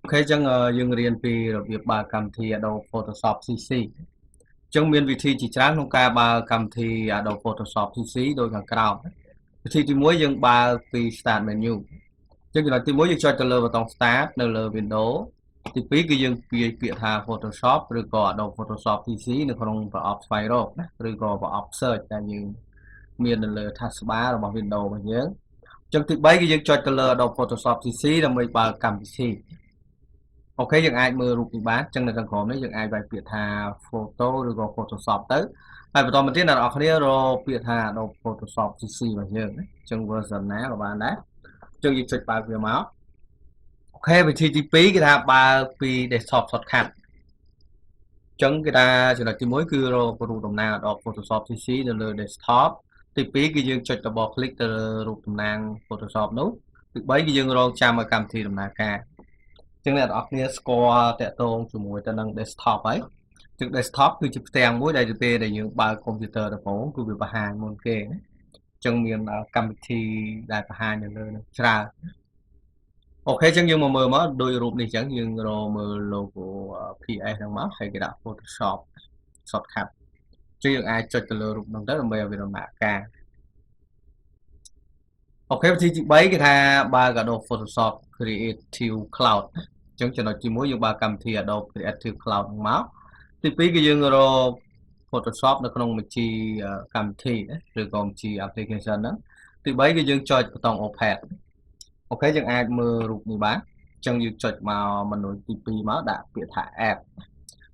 OK អញ្ចឹងយើងរៀនពីរបៀបបើកកម្មវិធី Adobe Photoshop CC អញ្ចឹងមានវិធីជាច្រើនក្នុងការបើកកម្មវិធី Adobe Photoshop CC ដូចខាងក្រោមវិធីទី1យើងបើកពី Start menu អញ្ចឹងចំណុចទី1យើងចុចទៅលើប៊ូតុង Start នៅលើ Windows ទី2គឺយើងវាយពាក្យថា Photoshop ឬក៏ Adobe Photoshop CC នៅក្នុងប្រអប់ស្វែងរកណាឬក៏ប្រអប់ Search ដែលយើងមាននៅលើ Taskbar របស់ Windows របស់យើងអញ្ចឹងទី3គឺយើងចុចទៅលើ Adobe Photoshop CC ដើម្បីបើកកម្មវិធីOK យើងអាចមើលរូបនេះបានអញ្ចឹងនៅខាងក្រោមនេះយើងអាចវាយពាក្យថា photo ឬក៏ Photoshop ទៅហើយបន្តមកទៀតអ្នកនរគ្នារកពាក្យថា Adobe Photoshop CC របស់យើងណាអញ្ចឹង version ណាក៏បានដែរអញ្ចឹងយើងចុចបើកវាមក OK វិធីទី2គេថាបើកពី desktop shortcut អញ្ចឹងគេថាចំណុចទី1គឺរករូបតំណាង Adobe Photoshop CC នៅលើ desktop ទី2គឺយើងចុច double click ទៅលើរូបតំណាង Photoshop នោះទី3គឺយើងរងចាំឲ្យកម្មវិធីដំណើរការចឹងអ្នកនរគ្នាស្គាល់តាក់ទងជាមួយទៅនឹង desktop ហើយចឹង desktop គឺជាផ្ទាំងមួយដែលទៅពេលដែលយើងបើកកុំព្យូទ័រដំបូងគឺវាបង្ហាញមុនគេណាចឹងមានកម្មវិធីដែលបង្ហាញនៅលើនឹងច្រើន OK ចឹងយើងមកមើលមកដោយរូបនេះចឹងយើងរកមើល logo PS ហ្នឹងមកហើយគេដាក់ Photoshop shortcut ចឹងយើងអាចចុចទៅលើរូបហ្នឹងទៅដើម្បីឲ្យវាដំណើរការ OK វិធីទី3គេថាបើក Adobe Photoshop Creative Cloud អញ្ចឹងចំណុចទី1យើងបើកកម្មវិធី Adobe Creative Cloud ហ្នឹងមកទី2គឺយើងរក Photoshop នៅក្នុងបញ្ជីកម្មវិធីឬក៏បញ្ជី application ហ្នឹងទី3គឺយើងចុចប៊ូតុង Open OK យើងអាចមើលរូបនេះបានអញ្ចឹងយើងចុចមក menu ទី2មកដាក់ពាក្យថា App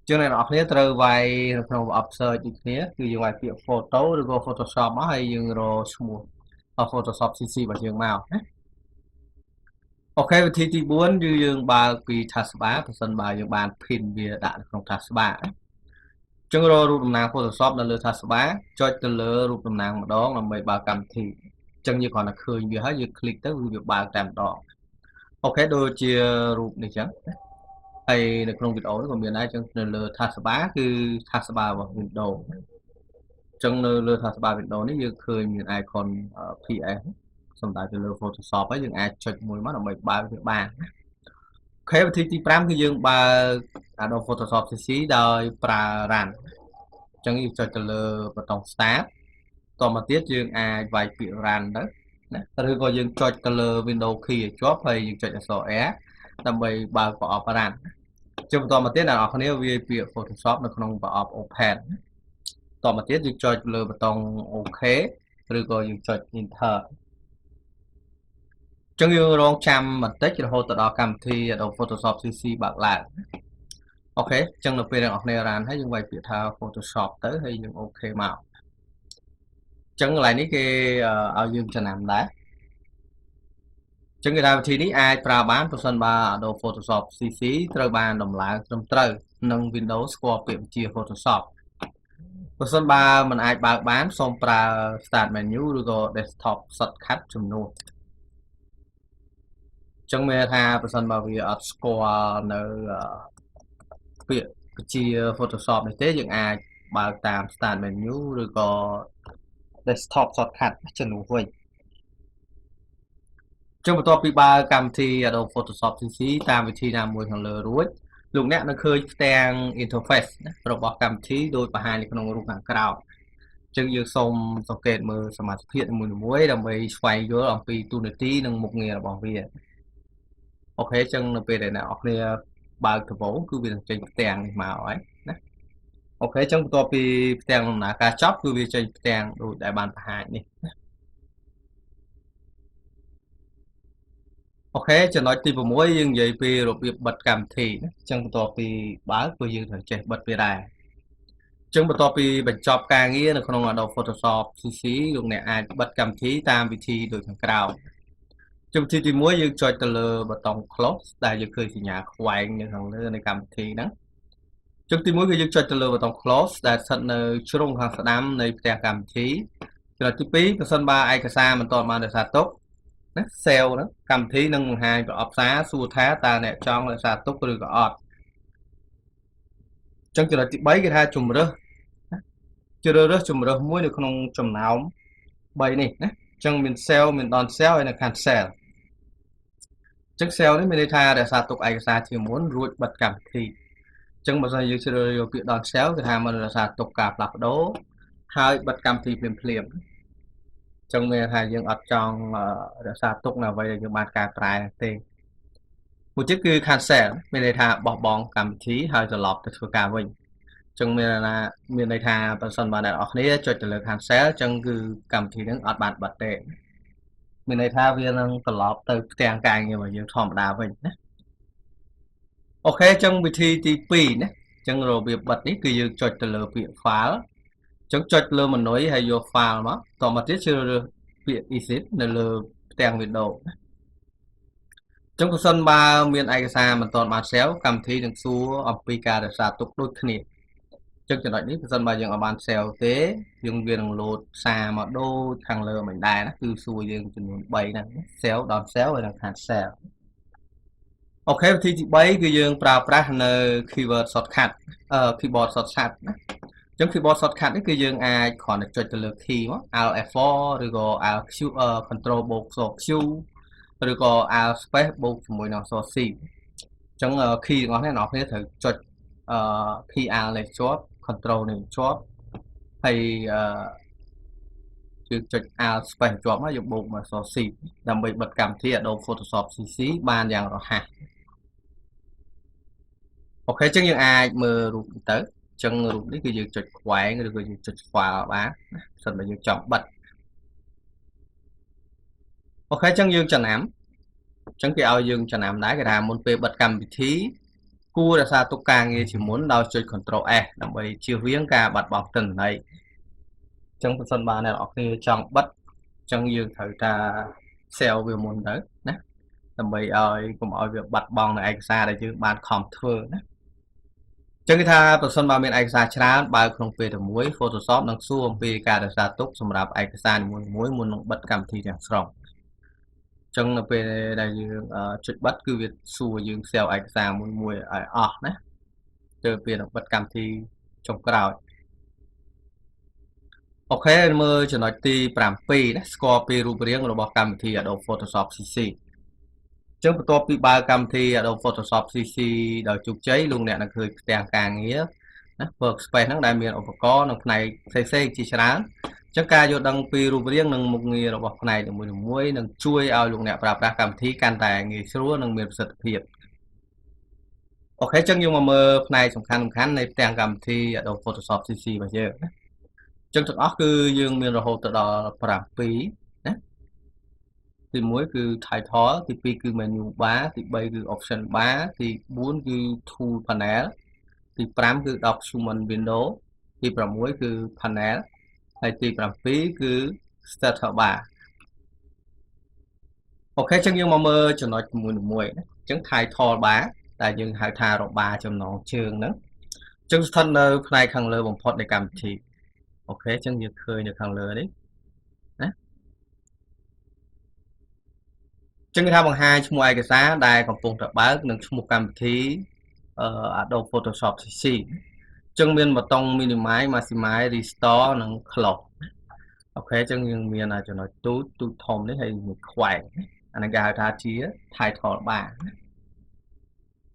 អញ្ចឹងអ្នកនរគ្នាត្រូវវាយនៅក្នុងប្រអប់ search ដូចគ្នាគឺយើងវាយពាក្យ photo ឬក៏ Photoshop មកហើយយើងរកឈ្មោះ Photoshop CC របស់យើងមកណា OK វិធីទី4គឺយើងបើកពី taskbar ប្រសិនបើយើងបាន pin វាដាក់នៅក្នុង taskbar អញ្ចឹងរករូបតំណាង Photoshop នៅលើ taskbar ចុចទៅលើរូបតំណាងម្ដងដើម្បីបើកកម្មវិធីអញ្ចឹងយើងគ្រាន់តែឃើញវាហើយយើង click ទៅគឺវាបើកតែម្ដង OK ដូចជារូបនេះអញ្ចឹងហើយនៅក្នុងវីដេអូនេះក៏មានដែរអញ្ចឹងនៅលើ taskbar គឺ taskbar របស់ Windows អញ្ចឹងនៅលើ taskbar Windows នេះយើងឃើញមាន icon PS សំដៅទៅលើ Photoshop ហើយយើងអាចចុចមួយមកដើម្បីបើកវាបានណា OK វិធីទី5គឺយើងបើក Adobe Photoshop CC ដោយប្រើ Run អញ្ចឹងយើងចុចទៅលើប៊ូតុង Start តមកទៀតយើងអាចវាយពាក្យ Run ទៅណាឬក៏យើងចុចទៅលើ Windows key ឲ្យជាប់ហើយយើងចុចអក្សរ R ដើម្បីបើកប្រអប់ Run ចុះបន្តមកទៀតអ្នកនរគ្នាវាយពាក្យ Photoshop នៅក្នុងប្រអប់ Open តមកទៀតយើងចុចលើប៊ូតុង OK ឬក៏យើងចុច Enter ចឹងយើងរងចាំបន្តិចរហូតទៅដល់កម្មវិធី Adobe Photoshop CC បើកឡើង OK ចឹងនៅពេលអ្នកនរគ្នា run ហើយយើងវាយពាក្យថា Photoshop ទៅហើយយើង OK មកចឹងកន្លែងនេះគេឲ្យយើងចំណាំដែរចឹងគេថាវិធីនេះអាចប្រើបានប្រសិនបើ Adobe Photoshop CC ត្រូវបានដំឡើងត្រឹមត្រូវនិង Windows ស្គាល់ពាក្យបញ្ជា Photoshop ប្រសិនបើមិនអាចបើកបានសូមប្រើ Start menu ឬក៏ Desktop Shortcut ជំនួសចឹងមានថាប្រសិនបើវាអត់ស្គាល់នៅពាក្យបញ្ជា Photoshop នេះទេយើងអាចបើកតាម Start menu ឬក៏ Desktop Shortcut ជំនួសវិញចឹងបន្ទាប់ពីបើកកម្មវិធី Adobe Photoshop CC តាមវិធីណាមួយខាងលើរួចលោកអ្នកនឹងឃើញផ្ទាំង interface ណារបស់កម្មវិធីដោយបង្ហាញនៅក្នុងរូបខាងក្រោមអញ្ចឹងយើងសូមសង្កេតមើលសមាសភាគនីមួយៗដើម្បីស្វែងយល់អំពីតួនាទីនិងមុខងាររបស់វា OK អញ្ចឹងនៅពេលដែលអ្នកនរគ្នាបើកដំបូងគឺវានឹងចេញផ្ទាំងនេះមកហើយណា OK អញ្ចឹងបន្ទាប់ពីផ្ទាំងដំណើរការចប់គឺវាចេញផ្ទាំងដូចដែលបានបង្ហាញនេះណា OK ចំណុចទី6យើងនិយាយពីរបៀបបិទកម្មវិធីណាអញ្ចឹងបន្ទាប់ពីបើកគឺយើងត្រូវចេះបិទវាដែរអញ្ចឹងបន្ទាប់ពីបញ្ចប់ការងារនៅក្នុង Adobe Photoshop CC លោកអ្នកអាចបិទកម្មវិធីតាមវិធីដូចខាងក្រោមជំវិធីទី1យើងចុចទៅលើប៊ូតុង close ដែលយើងឃើញសញ្ញាខ្វែងនៅខាងលើនៃកម្មវិធីហ្នឹងជុំទី1គឺយើងចុចទៅលើប៊ូតុង close ដែលស្ថិតនៅជ្រុងខាងស្ដាំនៃផ្ទះកម្មវិធីចំណុចទី2ប្រសិនបើឯកសារមិនទាន់បានរក្សាទុកណា save ហ្នឹងកម្មវិធីនឹងបង្ហាញប្រអប់សារសួរថាតើអ្នកចង់រក្សាទុកឬក៏អត់អញ្ចឹងចំណុចទី3គេថាជំរើសជ្រើសរើសជំរើសមួយនៅក្នុងចំណោម3នេះណាអញ្ចឹងមាន save មាន don't save ហើយនិង cancel។ ចឹង save នេះមានន័យថារក្សាទុកឯកសារជាមុនរួចបិទកម្មវិធីអញ្ចឹងបើសិនយើងជ្រើសរើសយកពាក្យ don't save គឺថាមិនរក្សាទុកការផ្លាស់ប្ដូរហើយបិទកម្មវិធីភ្លាមភ្លាមអញ្ចឹងមានថាយើងអត់ចង់រក្សាទុកនៅអ្វីដែលយើងបានកែប្រែទេមួយទៀតគឺ cancel មានន័យថាបោះបង់កម្មវិធីហើយត្រឡប់ទៅធ្វើការវិញអញ្ចឹងមានន័យថាបើសិនបើអ្នកនរគ្នាចុចទៅលើ cancel អញ្ចឹងគឺកម្មវិធីហ្នឹងអត់បានបិទទេមានន័យថាវានឹងត្រឡប់ទៅផ្ទាំងការងាររបស់យើងធម្មតាវិញណាOK អញ្ចឹងវិធីទី2ណាអញ្ចឹងរបៀបបិទនេះគឺយើងចុចទៅលើពាក្យ file អញ្ចឹងចុចលើ menu ហើយយក file មកតមកទៀតជ្រើសរើសពាក្យ exit នៅលើផ្ទាំង window ណាអញ្ចឹងប្រសិនបើមានឯកសារមិនទាន់បាន save កម្មវិធីនឹងសួរអំពីការរក្សាទុកដូចគ្នាអញ្ចឹងចំណុចនេះប្រសិនបើយើងអត់បាន save ទេយើងវានឹងលោតសារមកដូចខាងលើមិនដែរណាគឺសួរយើងចំនួន3ហ្នឹង save don't save ហើយនិង cancel OK វិធីទី3គឺយើងប្រើប្រាស់នៅ keyword shortcut keyboard shortcut ណាអញ្ចឹង keyboard shortcut នេះគឺយើងអាចគ្រាន់តែចុចទៅលើ key មក Alt F4 ឬក៏ Alt Q Control បូកអក្សរ Q ឬក៏ Alt space បូកជាមួយនឹងអក្សរ C អញ្ចឹង key ទាំងអស់នេះអ្នកនរគ្នាត្រូវចុច key Alt នេះជាប់ Control នេះជាប់ហើយអឺយើងចុច Alt space ជាប់មកយើងបូកមកអក្សរ C ដើម្បីបិទកម្មវិធី Adobe Photoshop CC បានយ៉ាងរហ័ស OK អញ្ចឹងយើងអាចមើលរូបនេះទៅអញ្ចឹងរូបនេះគឺយើងចុចខ្វែងឬក៏យើងចុច file បានណាសិនបើយើងចង់បិទ OK អញ្ចឹងយើងចំណាំអញ្ចឹងគេឲ្យយើងចំណាំដែរគេថាមុនពេលបិទកម្មវិធីគួររក្សាទុកការងារជាមុនដោយចុច Ctrl S ដើម្បីជៀសវាងការបាត់បង់ទិន្នន័យអញ្ចឹងបើសិនបើអ្នកនរគ្នាចង់បិទអញ្ចឹងយើងត្រូវតា save វាមុនទៅណាដើម្បីឲ្យកុំឲ្យវាបាត់បង់នៅឯកសារដែលយើងបានខំធ្វើណាចឹងគេថាប្រសិនបើមានឯកសារច្រើនបើក្នុងពេលតែមួយ Photoshop នឹងសួរអំពីការរក្សាទុកសម្រាប់ឯកសារនីមួយៗមុននឹងបិទកម្មវិធីទាំងស្រុងចឹងនៅពេលដែលយើងចុចបិទគឺវាសួរយើង save ឯកសារមួយមួយឲ្យអស់ណាទើបវានឹងបិទកម្មវិធីចុងក្រោយ OK មើលចំណុចទី7ណាស្គាល់ពីរូបរាងរបស់កម្មវិធី Adobe Photoshop CC ចឹងបន្ទាប់ពីបើកកម្មវិធី Adobe Photoshop CC ដោយជោគជ័យលោកអ្នកនឹងឃើញផ្ទាំងការងារណា workspace ហ្នឹងដែលមានឧបករណ៍និងផ្នែកផ្សេងៗជាច្រើនចឹងការយល់ដឹងពីរូបរាងនិងមុខងាររបស់ផ្នែកនីមួយៗនឹងជួយឲ្យលោកអ្នកប្រើប្រាស់កម្មវិធីកាន់តែងាយស្រួលនិងមានប្រសិទ្ធភាព OK ចឹងយើងមកមើលផ្នែកសំខាន់ៗនៃផ្ទាំងកម្មវិធី Adobe Photoshop CC របស់យើងណាចឹងទាំងអស់គឺយើងមានរហូតទៅដល់7ណាទី1គឺ title ទី2គឺ menu bar ទី3គឺ option bar ទី4គឺ tool panel ទី5គឺ document window ទី6គឺ panel ហើយទី7គឺ status bar OK ចឹងយើងមកមើលចំណុចមួយមួយណាអញ្ចឹង title bar ដែលយើងហៅថារបាចំណងជើងហ្នឹងអញ្ចឹងស្ថិតនៅផ្នែកខាងលើបំផុតនៃកម្មវិធីOK អញ្ចឹងយើងឃើញនៅខាងលើនេះណាចឹងគេថាបង្ហាញឈ្មោះឯកសារដែលកំពុងតែបើកនិងឈ្មោះកម្មវិធី Adobe Photoshop CC ចឹងមានប៊ូតុង minimize maximize restore និង close OK ចឹងយើងមានចំណុចទូចទូចធំនេះហើយមួយខ្វែងអានេះគេហៅថាជា title bar ណា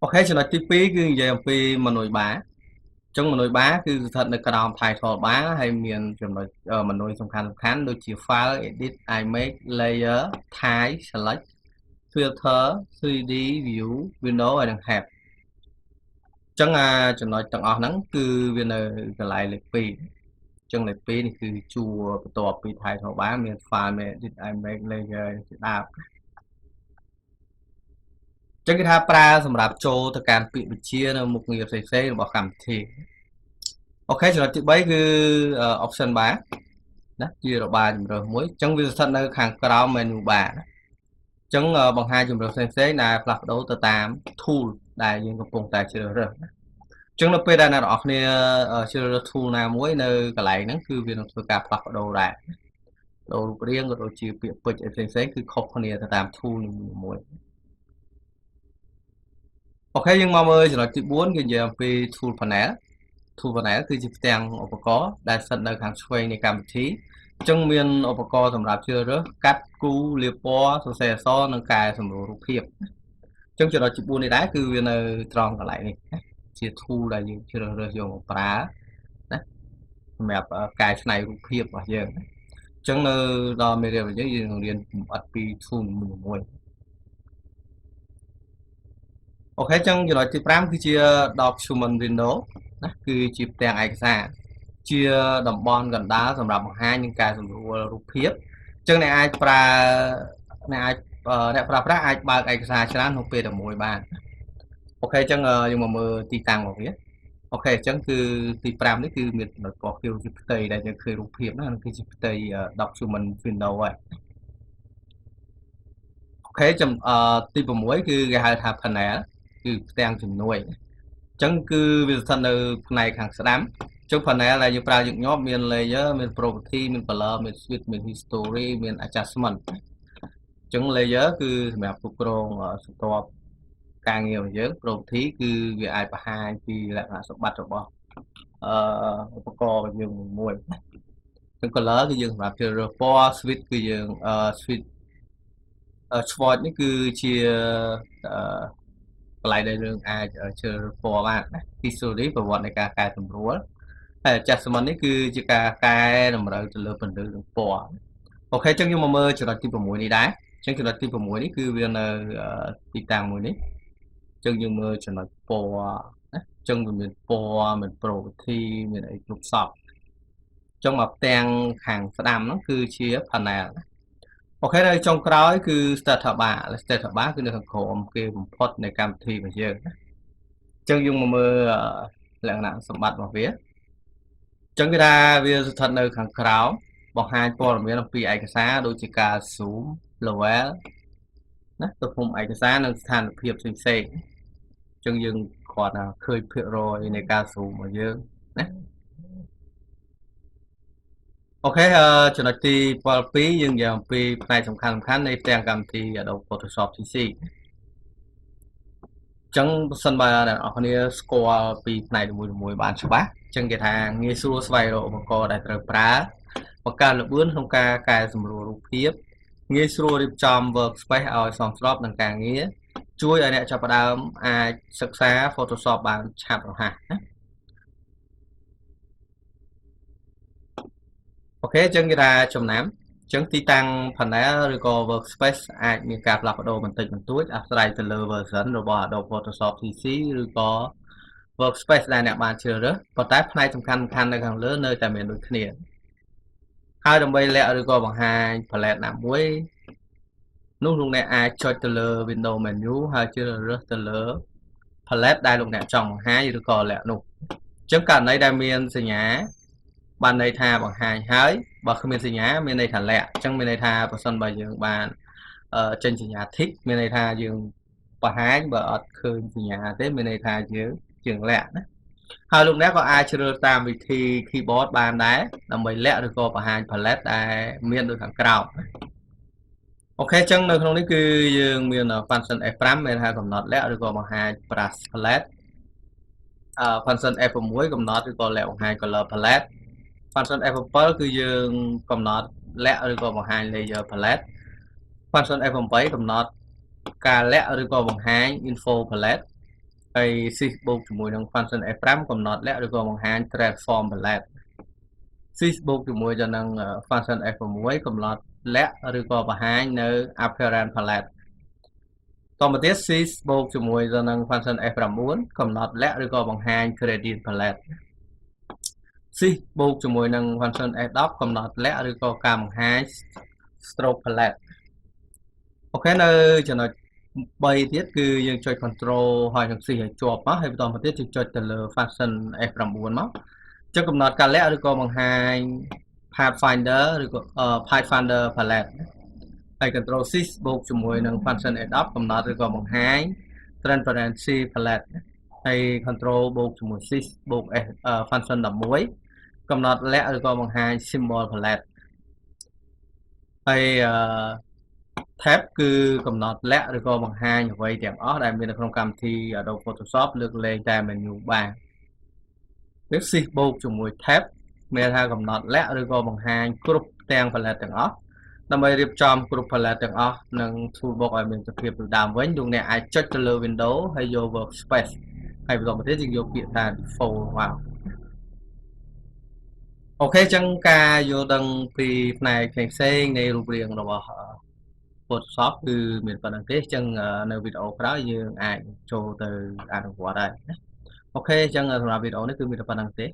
OK ចំណុចទី2គឺនិយាយអំពី menu bar ចឹង menu bar គឺស្ថិតនៅក្រោម title bar ហើយមានចំណុច menu សំខាន់សំខាន់ដូចជា file edit image layer type select filter 3D view window ហើយនិង help ចឹងអាចំណុចទាំងអស់ហ្នឹងគឺវានៅកន្លែងលេខ2ចឹងលេខ2នេះគឺជួរបន្ទាប់ពី title bar មាន file មាន edit image layer ជាដើមចឹងគេថាប្រើសម្រាប់ចូលទៅកាន់ពាក្យបញ្ជានៅមុខងារផ្សេងៗរបស់កម្មវិធីOK ចំណុចទី3គឺ option bar ណាជារបាជំរើសមួយអញ្ចឹងវាស្ថិតនៅខាងក្រោម menu bar ណាអញ្ចឹងបង្ហាញជំរើសផ្សេងៗដែលផ្លាស់ប្ដូរទៅតាម tool ដែលយើងកំពុងតែជ្រើសរើសណាអញ្ចឹងនៅពេលដែលអ្នកនរគ្នាជ្រើសរើស tool ណាមួយនៅកន្លែងហ្នឹងគឺវានឹងធ្វើការផ្លាស់ប្ដូរដែរដូររូបរាងក៏ដូចជាពាក្យពេចន៍អីផ្សេងៗគឺខុសគ្នាទៅតាម tool នីមួយៗ OK យើងមកមើលចំណុចទី4គឺនិយាយអំពី tool panel tool panel គឺជាផ្ទាំងឧបករណ៍ដែលស្ថិតនៅខាងឆ្វេងនៃកម្មវិធីអញ្ចឹងមានឧបករណ៍សម្រាប់ជ្រើសរើសកាត់គូលាបពណ៌សរសេរអក្សរនិងកែសម្រួលរូបភាព ចឹងចំណុចទី4នេះដែរគឺវានៅត្រង់កន្លែងនេះណាជា tool ដែលយើងជ្រើសរើសយកមកប្រើណាសម្រាប់កែច្នៃរូបភាពរបស់យើងណាអញ្ចឹងនៅដល់មេរៀនរបស់យើងយើងនឹងរៀនលម្អិតពី tool មួយៗ OK ចឹងចំណុចទី5គឺជា document window ណាគឺជាផ្ទាំងឯកសារជាតំបន់កណ្ដាលសម្រាប់បង្ហាញនិងកែសម្រួលរូបភាពអញ្ចឹងអ្នកអាចប្រើអ្នកអាចអ្នកប្រើប្រាស់អាចបើកឯកសារច្រើនក្នុងពេលតែមួយបាន OK អញ្ចឹងយើងមកមើលទីតាំងរបស់វា OK អញ្ចឹងគឺទី5នេះគឺមានចំណុចពណ៌ខៀវជាផ្ទៃដែលយើងឃើញរូបភាពហ្នឹងគឺជាផ្ទៃ document window ហើយ OK ចំទី6គឺគេហៅថា panel គឺផ្ទាំងជំនួយអញ្ចឹងគឺវាស្ថិតនៅផ្នែកខាងស្ដាំចុះ panel ដែលយើងប្រើញឹកញាប់មាន layer មាន property មាន color មាន swatch មាន history មាន adjustment អញ្ចឹង layer គឺសម្រាប់គ្រប់គ្រងស្រទាប់ការងាររបស់យើង property គឺវាអាចបង្ហាញពីលក្ខណៈសម្បត្តិរបស់អឺឧបករណ៍របស់យើងមួយណាអញ្ចឹង color គឺយើងសម្រាប់ជ្រើសរើសពណ៌ swatch គឺយើងអឺ swatch swatch នេះគឺជាអឺកន្លែងដែលយើងអាចជ្រើសរើសពណ៌បានណា history ប្រវត្តិនៃការកែសម្រួលហើយ adjustment នេះគឺជាការកែតម្រូវទៅលើពន្លឺនិងពណ៌ OK អញ្ចឹងយើងមកមើលចំណុចទី6នេះដែរអញ្ចឹងចំណុចទី6នេះគឺវានៅទីតាំងមួយនេះអញ្ចឹងយើងមើលចំណុចពណ៌ណាអញ្ចឹងវាមានពណ៌មាន property មានអីគ្រប់សពអញ្ចឹងមកផ្ទាំងខាងស្ដាំហ្នឹងគឺជា panel ណា OK នៅចុងក្រោយគឺ status bar status bar គឺនៅខាងក្រោមគេបំផុតនៃកម្មវិធីរបស់យើងណាអញ្ចឹងយើងមកមើលលក្ខណៈសម្បត្តិរបស់វាអញ្ចឹងគេថាវាស្ថិតនៅខាងក្រោមបង្ហាញព័ត៌មានអំពីឯកសារដូចជាការ zoom level ណាទំហំឯកសារនិងស្ថានភាពផ្សេងៗអញ្ចឹងយើងគ្រាន់តែឃើញភាគរយនៃការ zoom របស់យើងណា OK ចំណុចទី7យើងនិយាយអំពីផ្នែកសំខាន់សំខាន់នៃផ្ទាំងកម្មវិធី Adobe Photoshop CC ចឹងបើសិនបើអ្នកនរគ្នាស្គាល់ពីផ្នែកនីមួយៗបានច្បាស់ចឹងគេថាងាយស្រួលស្វែងរកឧបករណ៍ដែលត្រូវប្រើបង្កើនល្បឿនក្នុងការកែសម្រួលរូបភាពងាយស្រួលរៀបចំ workspace ឲ្យសមស្របនឹងការងារជួយឲ្យអ្នកចាប់ផ្ដើមអាចសិក្សា Photoshop បានឆាប់រហ័សណា OK អញ្ចឹងគេថាចំណាំអញ្ចឹងទីតាំង panel ឬក៏ workspace អាចមានការផ្លាស់ប្ដូរបន្តិចបន្តួចអាស្រ័យទៅលើ version របស់ Adobe Photoshop CC ឬក៏ workspace ដែលអ្នកបានជ្រើសរើសប៉ុន្តែផ្នែកសំខាន់ៗនៅខាងលើនៅតែមានដូចគ្នាហើយដើម្បីលាក់ឬក៏បង្ហាញ palette ណាមួយនោះលោកអ្នកអាចចុចទៅលើ window menu ហើយជ្រើសរើសទៅលើ palette ដែលលោកអ្នកចង់បង្ហាញឬក៏លាក់នោះអញ្ចឹងករណីដែលមានសញ្ញាបានន័យថាបង្ហាញហើយបើគ្មានសញ្ញាមានន័យថាលាក់អញ្ចឹងមានន័យថាបើសិនបើយើងបានចេញសញ្ញា tick មានន័យថាយើងបង្ហាញបើអត់ឃើញសញ្ញាទេមានន័យថាយើងជាងលាក់ណាហើយលោកអ្នកក៏អាចជ្រើសតាមវិធី keyboard បានដែរដើម្បីលាក់ឬក៏បង្ហាញ palette ដែលមានដូចខាងក្រោមណា OK អញ្ចឹងនៅក្នុងនេះគឺយើងមាន function F5 មានថាកំណត់លាក់ឬក៏បង្ហាញ brush palette function F6 កំណត់ឬក៏លាក់បង្ហាញ color palette function F7 គឺយើងកំណត់លាក់ឬក៏បង្ហាញ layer palette function F8 កំណត់ការលាក់ឬក៏បង្ហាញ info palette ហើយ shift បូកជាមួយនឹង function F5 កំណត់លាក់ឬក៏បង្ហាញ transform palette shift បូកជាមួយទៅនឹង function F6 កំណត់លាក់ឬក៏បង្ហាញនៅ appearance palette តមកទៀត shift បូកជាមួយទៅនឹង function F9 កំណត់លាក់ឬក៏បង្ហាញ gradient palette shift បូកជាមួយនឹង function F10 កំណត់លាក់ឬក៏ការបង្ហាញ stroke palette OK នៅចំណុច3ទៀតគឺយើងចុច control ហើយនឹង shift ឲ្យជាប់មកហើយបន្តមកទៀតយើងចុចទៅលើ function F9 មកចុចកំណត់ការលាក់ឬក៏បង្ហាញ Pathfinder ឬក៏ Pathfinder palette ហើយ control shift បូកជាមួយនឹង function F10 កំណត់ឬក៏បង្ហាញ transparency palette ហើយ control បូកជាមួយ shift បូក F function 11កំណត់លាក់ឬក៏បង្ហាញ symbol palette ហើយអឺ tab គឺកំណត់លាក់ឬក៏បង្ហាញអ្វីទាំងអស់ដែលមាននៅក្នុងកម្មវិធី Adobe Photoshop លើកលែងតែ menu បានវា shift បូកជាមួយ tab មានថាកំណត់លាក់ឬក៏បង្ហាញគ្រប់ផ្ទាំង palette ទាំងអស់ ដើម្បីរៀបចំគ្រប់ palette ទាំងអស់និង toolbox ឲ្យមានសភាពដូចដើមវិញលោកអ្នកអាចចុចទៅលើ Window ហើយយក Workspace ហើយបន្តមកទៀតយើងយកពាក្យថា Default មក OK អញ្ចឹងការយល់ដឹងពីផ្នែកផ្សេងៗនៃរូបរាងរបស់ Photoshop គឺមានប៉ុណ្ណឹងទេអញ្ចឹងនៅវីដេអូក្រោយយើងអាចចូលទៅអនុវត្តហើយណា OK អញ្ចឹងសម្រាប់វីដេអូនេះគឺមានតែប៉ុណ្ណឹងទេ។